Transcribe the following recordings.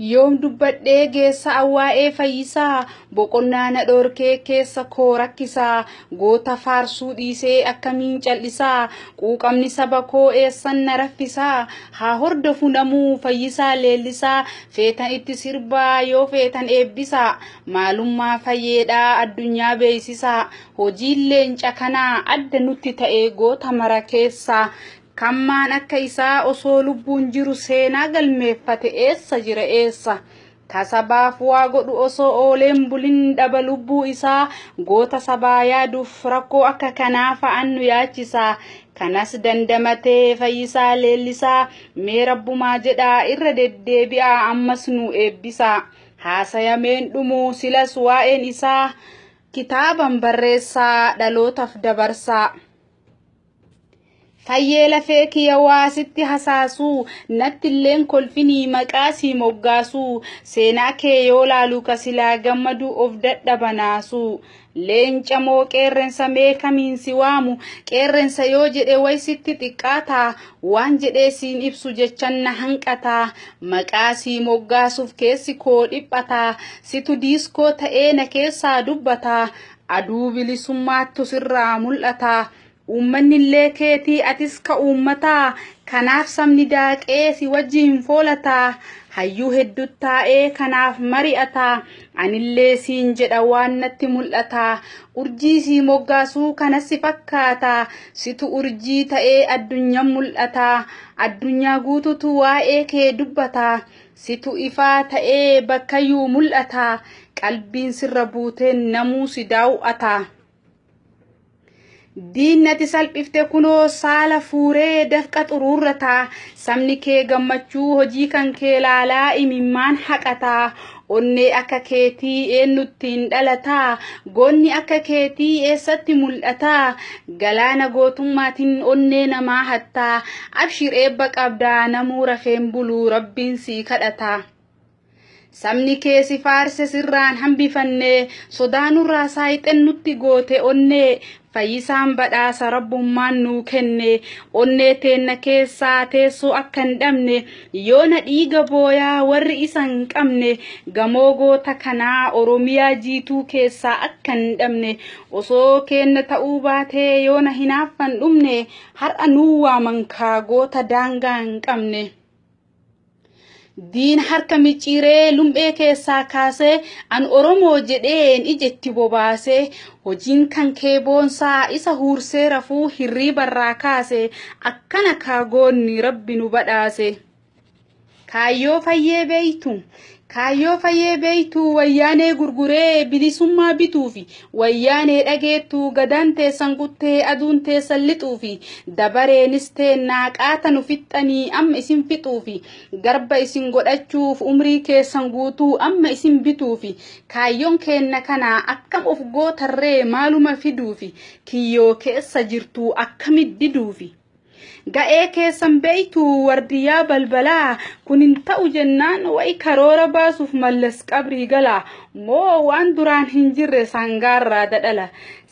Yoom dubbadhee geessa awwaa'ee Fayyisaa, boqonnaa na dhorkee keessa koo rakkisaa, goota faarsuu dhiisee akkamiin cal'isaa, quuqamni saba koo eessan na raffisaa, haa hordofu namuu Fayyisaa leellisaa, feetan itti sirbaa yoo feetan eebbisaa, maalummaa fayyeedhaa addunyaa beeysisaa, hojiin leenca kanaa adda nutti ta'e goota mara keessaa. Kammaan akka isaa osoo lubbuun jiru seenaa galmeeffate eessa jira eessa? Tasabaaf waa godhu osoo ooleen bulin dhaba lubbuu isaa, goota sabaa yaaduuf rakkoo akka kanaa fa'an nu yaachisaa. Kanas dandamatee Fayyisaa leellisaa, mee rabbumaa jedhaa irra deddeebi'aa ammas nu eebbisaa. Haasayameen dhumuu silas waa'een isaa kitaaban barreessaa dhalootaaf dabarsaa. Fayyee lafee kiyya waa sitti hasaasuu, natti illeen kolfinii maqaa sii moggaasuu, seenaa kee yoo laalu ka silaa gammadu of dadhaba naasuu. Leenca moo qeerrensa mee kamiin si waamu, qeerrensa yoo jedhe way sitti xiqqaataa, waan jedhee siin ibsu jechan na hanqataa, maqaa sii moggaasuuf keessi koo dhiphataa, situ diiskoo ta'ee na keessaa dubbataa, aduu bilisummaattu sirraa mul'ataa. Uummanni illee keetii atis ka uummataa, kanaaf sabni daaqee si wajjin foolataa, hayyuu hedduu taa'ee kanaaf mari'ataa, anillee siin jedha waan natti mul'ataa, urjii sii moggaasuu kanas si fakkaataa, situ urjii ta'ee addunyaan mul'ataa, addunyaa guututu waa'ee kee dubbataa, situ ifaa ta'ee bakkayyuu mul'ataa, qalbiin sirra buuteen namuu si daaw'ataa. Diinni salphifte kunoo saala fuuree dafqa xuruurrataa, sabni kee gammachuu hojii kan kee laalaa imimmaan haqataa, onnee akka keetii eenyuttiin dhalataa, goonni akka keetii eessatti mul'ataa, galaana gootummaatiin onnee namaa hattaa, abshir eebba qabdaa namuu rafeen buluu rabbiin sii kadhataa. Sabni kee si faarse sirraan hambifanne, sodaanurraa saayixen nutti goote onnee, Fayyisaan badhaasa rabbummaan nuu kenne, onnee teenna keessaa teessoo akka hin dhabne, yoona dhiiga booyaa warri isa hin qabne, gamoo goota kanaa Oromiyaa jiituu keessaa akka hin dhabne, osoo keenna ta'uu baatee yoona hinaaffan dhumne, har'a nuu waaman kaa goota daangaa hin qabne. Diin harka micciiree lum'ee keessaa kaasee an Oromoo jedheen ija itti bobaasee, hojiin kan kee boonsaa isa huursee rafuu hirriibarraa kaase, akkana kaagoonni rabbi nu badhaase. Kaayyoo fayyee beeytu, kaayyoo fayyee beeytu, wayyaanee gurguree bilisummaa bituufi, wayyaanee dhageettu gadaan teessan kuttee aduun teessan lixuufi, dabareenis teennaa qaata nu fixxanii amma isin fixuufi, garba isin godhachuuf umrii keessan guutuu amma isin bituufi, kaayyoon keenna kana akkam of gootarree maaluma fiduufi, kiyyoo keessa jirtu akkamit diduufi. Ga'ee keessan beeytu wardiyaa balbalaa, kun hin ta'u jennaan wayi karoora baasuuf Mallas qabrii gala, moo waan duraan hin jirre sangaarraa dadhala.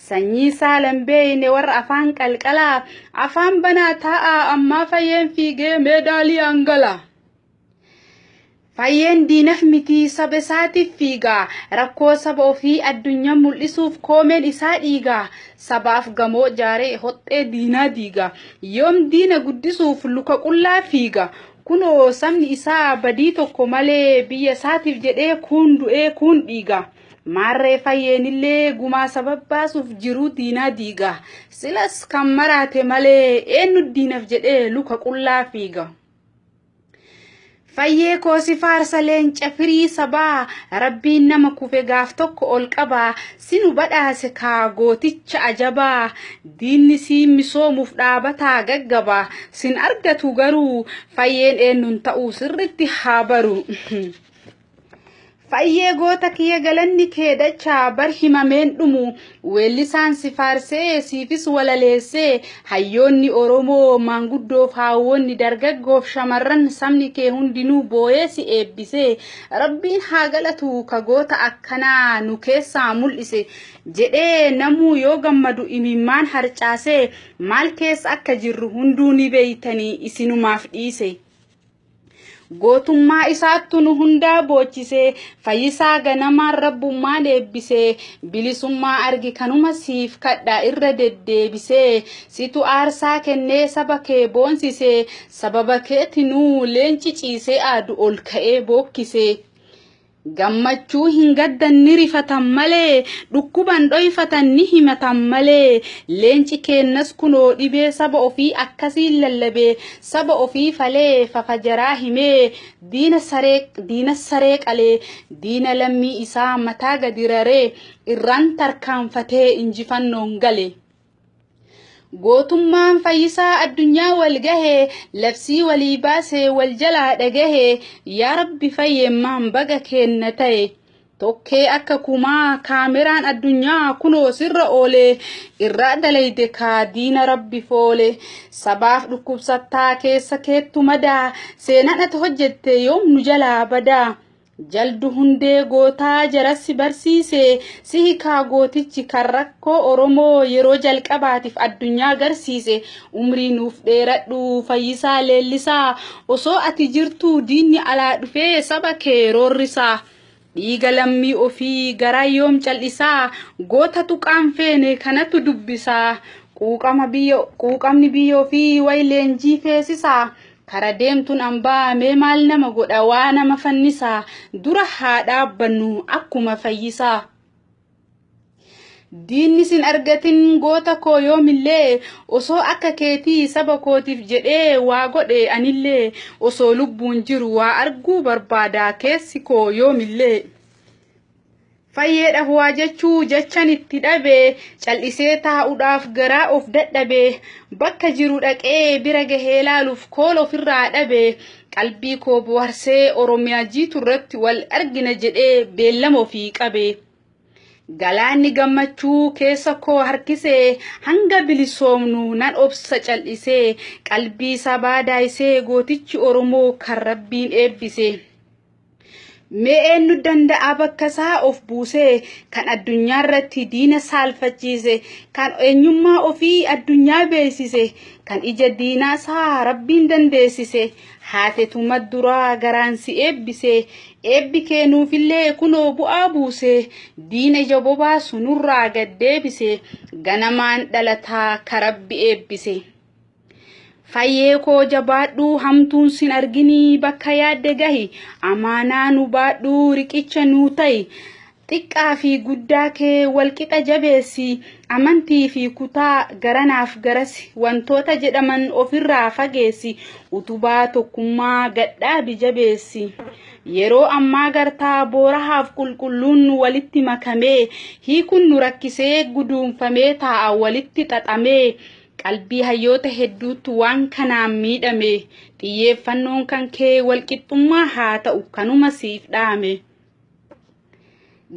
Sanyii saalan beeyne warra afaan qalqalaa, afaan banaa taa'aa ammaa fayyeen fiigee meedaaliyaan gala. Fayyeen diinaf mitii saba isaatiif fiigaa, rakkoo saba ofii addunyaa mul'isuuf koomeen isaa dhiigaa, sabaaf gamoo jaaree hoxxee diinaa diigaa, yoom diina guddisuuf luka qullaa fiiga, kunoo sabni isaa badii tokko malee biyya isaatiif jedhee kuun du'ee kuun dhiiga. Maarree fayyeenillee gumaa saba baasuuf jiruu diinaa diiga, silas kan maraate malee eenyu diinaf jedhee luka qullaa fiiga. Fayyee koo si faarsa leenca firii sabaa, rabbiin nama kufe gaaf tokko ol qabaa, sinu badhaase kaa gooticha ajabaa, diinni siin misoomuuf dhaabataa gaggabaa, sin argatu garuu fayyeen eenyuun ta'uu sirritti haa baru. Fayyee goota kiyya galanni kee dachaa bar himameen dhumu, weellisaan si faarsee siifis walaleessee, hayyoonni Oromoo maanguddoof haawwonni dargaggoof shamarran sabni kee hundinuu booyee si eebbisee, rabbiin haa galatu ka goota akkanaa nu keessaa mul'ise jedhee namuu yoo gammadu imimmaan harcaasee, maal keessa akka jirru hunduu ni beeytanii isinumaaf dhiise. Gootummaa isaattu nu hundaa boochisee, fayyisaa ganamaan rabbummaan eebbisee, bilisummaa argi kanuma siif kadhaa irra deddeebisee, situ aarsaa kennee saba kee boonsisee, sababa keetinuu leenci ciisee aadu ol ka'ee bookkisee. Gammachuu hin gaddan ni rifatan malee, dhukkuban dhoyfatan ni himatan malee, leenci keennas kunoo dhibee saba ofii akkasiin lallabee, saba ofii falee fafajaraa himee, diina saree qalee, diina lammii isaa mataa gadi raree, irraan tarkaanfatee injifannoon gale. Gootummaan fayyisaa addunyaa wal gahee, labsii walii baasee wal jalaa dhagahee, yaa rabbi fayyemmaan baga keenna ta'e. Tokkee akka kumaa kaameraan addunyaa kunoo sirra oolee, irraa dalayde kaa diina rabbi foole. Sabaaf dhukkubsattaa keessa keettu madaa, seenaan ati hojjette yoom nu jalaa badaa. Jaldu hundee gootaa jarassi barsiise, si hikaa gootichi kan rakkoo Oromoo yeroo jalqabaatiif addunyaa agarsiise. Umrii nuuf dheeradhu fayyisaa leellisaa, osoo ati jirtuu diinni alaa dhufee saba kee roorrisaa. Dhiiga lammii ofii garaa yoom cal'isaa, goota tuqaan feene kanatu dubbisaa. Quuqamni biyya ofii wayi leenjii feesisaa. Kara deemtuun hambaa mee maal nama godha waa nama fannisaa, dura haa dhaabbannu akkuma fayyisaa. Diinni sin argatin goota koo yoomillee, osoo akka keetii saba kootiif jedhee waa godhe anillee, osoo lubbuun jiru waa arguu barbaada keessi koo yoomillee. Fayyeedhaaf waa jechuu jechan itti dhabe, cal'isee taa'uudhaaf garaa of dadhabe, bakka jiru dhaqee bira gahee laaluuf koola ofirraa dhabe, qalbii koo boharsee Oromiyaa jiitu irratti wal argina jedhee beellama ofii qabe. Galaanni gammachuu keessa koo harkisee, hanga bilisoomnu nan obsa cal'isee, qalbii sabaa daayisee gootichi Oromoo kan rabbiin eebbise. Mee eenyu danda'a bakka isaa of buusee, kan addunyaa irratti diina saalfachiise, kan eenyummaa ofii addunyaa beeksise, kan ija diinaa isaa rabbiin dandeessise, haatetu madduraa garaan si eebbise, eebbi kee nuufillee kunoo bu'aa buuse, diina ija bobaasu nurraa gad deebise, ganamaan dhalataa ka rabbi eebbise. Fayyee koo jabaadhu hamtuun sin arginii bakka yaadde gahi, amaanaa nu baadhu riqicha nuu ta'i. Xiqqaa fi guddaa kee walqixa jabeessi, amantii fi kutaa garanaaf garasi, wantoota jedhaman ofirraa fageessi, utubaa tokkummaa gadhaabi jabeessi. Yeroo ammaa gartaa boorahaaf qulqulluun walitti makamee, hiikuun nu rakkisee guduunfamee taa'a walitti xaxamee. Qalbii hayyoota hedduutu waan kanaan miidhame, xiyyeeffannoon kan kee walqixxummaa haa ta'u kanuma siif dhaame.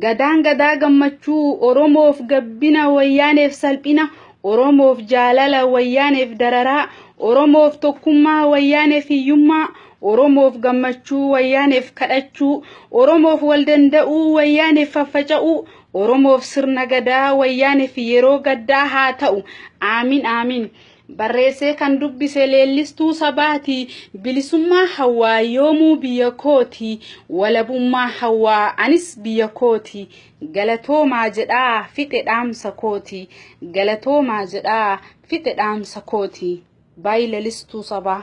Gadaan gadaa gammachuu Oromoof gabbina wayyaaneef salphina, Oromoof jaalala wayyaaneef dararaa, Oromoof tokkummaa wayyaaneef hiyyummaa, Oromoof gammachuu wayyaaneef kadhachuu, Oromoof wal danda'uu wayyaaneef faffaca'uu, Oromoof sirna gadaa wayyaaneef yeroo gaddaa haa ta'u. Aamin aamin. Barreessee kan dubbise leellistuu sabaati. Bilisummaa hawaa yoomuu biyya kooti. Walabummaa hawaa anis biyya kooti. Galatoomaa jedhaa fixe dhaamsa kooti. Galatoomaa jedhaa fixe dhaamsa kooti. Baay'ee leellistuu sabaa.